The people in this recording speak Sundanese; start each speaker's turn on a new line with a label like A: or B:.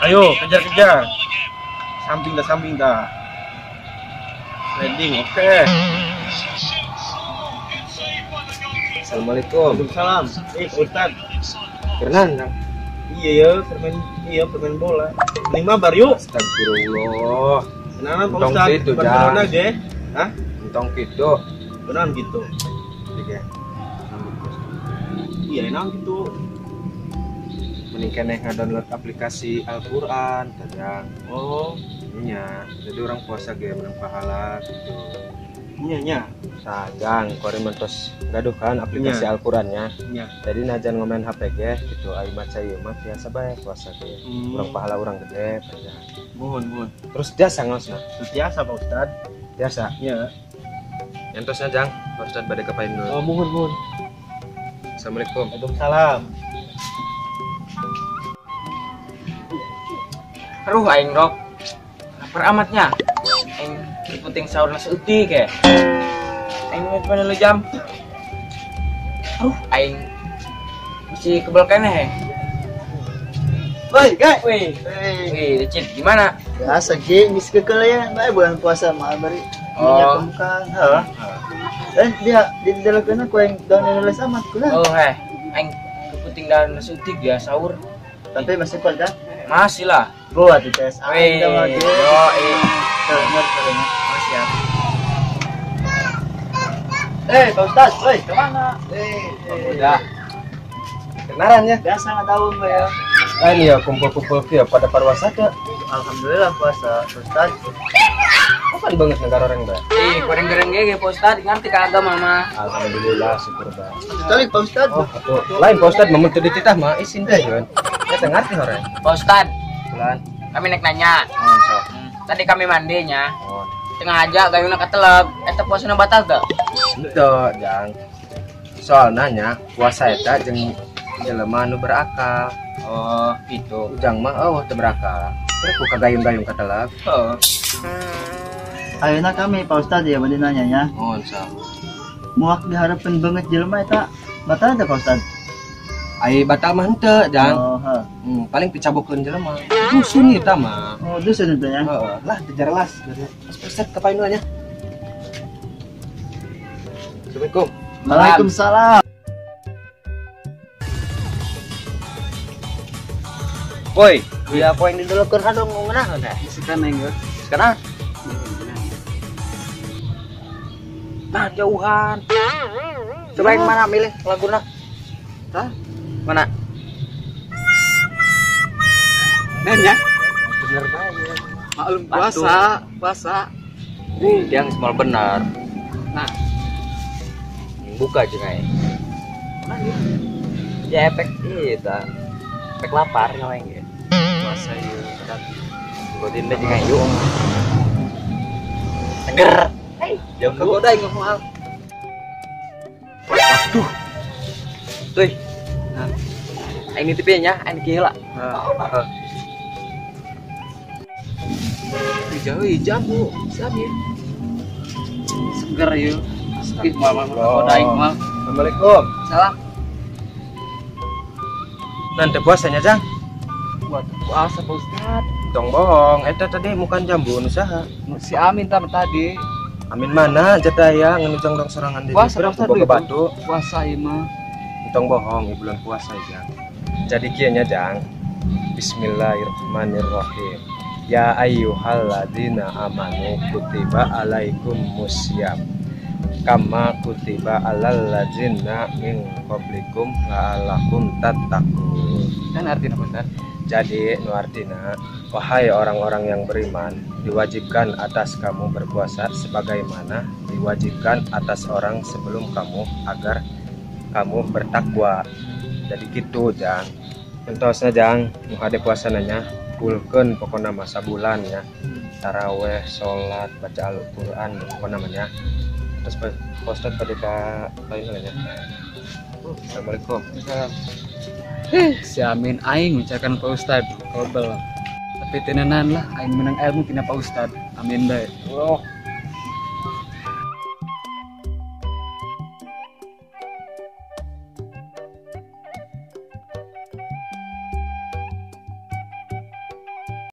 A: Ayo, kejar-kejar. Samping dah. Landing, oke. Okay.
B: Assalamualaikum.
A: Waalaikumsalam. Ustad.
B: Kerenan, Kang.
A: Iya ya, permain bola. Lima bar yuk.
B: Astagfirullah.
A: Kenapa Pak Ustad?
B: Gitu,
A: Barcelona ge? Hah?
B: Entong gitu.
A: Beneran gitu.
B: Iya.
A: Iya, enak gitu.
B: Mending keneh ngadownload aplikasi Al-Qur'an kadang.
A: Oh,
B: iya. Jadi orang puasa ge menang pahala gitu.
A: Iya nya.
B: Sajang kore mentos gaduh kan aplikasi
A: ya.
B: Al-Qur'annya.
A: Iya.
B: Jadi najan ngomen HP ge gitu ai maca ieu mah biasa bae puasa ge. Urang pahala urang gede panjang.
A: Mohon.
B: Terus biasa ngaosna?
A: Biasa Pak Ustad.
B: Biasa.
A: Iya.
B: Entosna Jang, Pak Ustad bade ka payun dulu.
A: Oh, mohon.
B: Assalamualaikum.
A: Waalaikumsalam.
C: Aduh aing rok. Lapar amatnya. Aing puting sahur nasi utik ya. Aing mau cuma jam. Aduh aing masih kebel keneh.
D: Woi, guys.
C: Wih. Wih, Cid, gimana?
D: Biasa, Ki, geus kekel ya, bae bulan puasa mah bari.
C: Oh.
D: Heeh. Dia di dalam ku yang daun nulis amat kuna.
C: Oh, heh. Aing keputing daun nasi utik ya sahur.
D: Tapi masih kuat kan?
C: Masih lah.
D: Gua tuh tes.
C: Wih. Yo,
D: Oh, siap. Pak Ustaz, woi, kemana?
B: Udah. Kenaran ya?
D: Biasa nggak tahu mbak ya.
B: Ini ya kumpul-kumpul ya pada parwasa tuh.
D: Alhamdulillah puasa, Ustaz.
B: Kapan banget negara orang mbak?
C: Goreng-goreng ge Pak Ustaz, ngerti kagak mama?
B: Alhamdulillah syukur mbak.
D: Sorry Pak Ustaz.
B: Oh, atuh. Lain Pak Ustaz memun teu dititah mah isin teh kan. Ya ngerti orang.
C: Pak Ustaz.
B: Bulan.
C: Kami nek nanya.
B: Oh, sok.
C: Tadi kami mandinya.
B: Oh.
C: Tengah aja gayungna kateleg, eta puasana batal teu?
B: Henteu, Jang. Soalna nya puasa eta jeung jelema nu berakal.
C: Oh, gitu.
B: Ujang mah eueuh teu berakal. Terus ku kagayung-gayung kateleg.
C: Heeh.
D: Ayeuna kami Pak Ustaz ya bade nanya nya.
B: Oh, sok.
D: Muak diharapkeun banget jelema eta batal teu Pak Ustaz?
B: Ai batal mah henteu, Jang.
D: Oh, heuh.
B: Paling picabokeun jelema. Dusun eta mah.
D: Oh, dusun eta nya.
B: Heeh, lah teu jelas. Ustaz ka payun nya. Assalamualaikum.
D: Waalaikumsalam.
B: Woi, ya poin didulukeun aduh ngeunah teh.
C: Sekarang aing geus.
B: Sekarang. Nah, jauhan. Coba yang mana milih laguna?
C: Hah?
B: Mana?
C: Nanya.
B: Bener banget.
C: Maklum puasa, puasa.
B: Dia geus mal benar.
C: Nah.
B: Buka jeung aing. Ya efek ieu tah. Efek lapar ngawain ge. Puasa ieu berat. Godin deh jeung aing yuk. Seger. Hei, jam kegoda aing ngomong. Aduh. Tuh.
C: Nah. Aing nitip nya, aing kieu lah.
B: Heeh.
C: Jauh jambu, siap ya. Seger yuk. Ih, mal aing mal.
B: Assalamualaikum.
C: Salam.
B: Nanti puasanya, Jang?
C: Buat puasa, Pak Ustad.
B: Tong bohong, eta tadi bukan jambu nu saha?
C: Si Amin tadi.
B: Amin mana jatah ya ngenujang dong sorangan di
C: puasa, Pak Ustad,
B: boga batu.
C: Puasa ieu mah.
B: Tong bohong, ieu bulan puasa, Jang. Jadi kieu nya, Jang. Bismillahirrahmanirrahim. Ya ayyuhalladzina amanu kutiba alaikumusiyam kama kutiba alal ladzina min qablikum la'allakum tattaqun.
C: Kan artinya apa, Ustaz?
B: Jadi nu artina, wahai orang-orang yang beriman, diwajibkan atas kamu berpuasa sebagaimana diwajibkan atas orang sebelum kamu agar kamu bertakwa. Jadi gitu, Jang. Entosna, Jang, nu hade puasananya kulkeun pokona masa bulan ya. Taraweh, salat, baca Al-Qur'an pokona mah nya. Terus Ustaz pada ka lain ya. Assalamualaikum.
C: Waalaikumsalam. Si Amin aing mencakan Pak Ustad kobel. Tapi tenanan lah aing menang ilmu tina Pak Ustad. Amin bae.
B: Oh,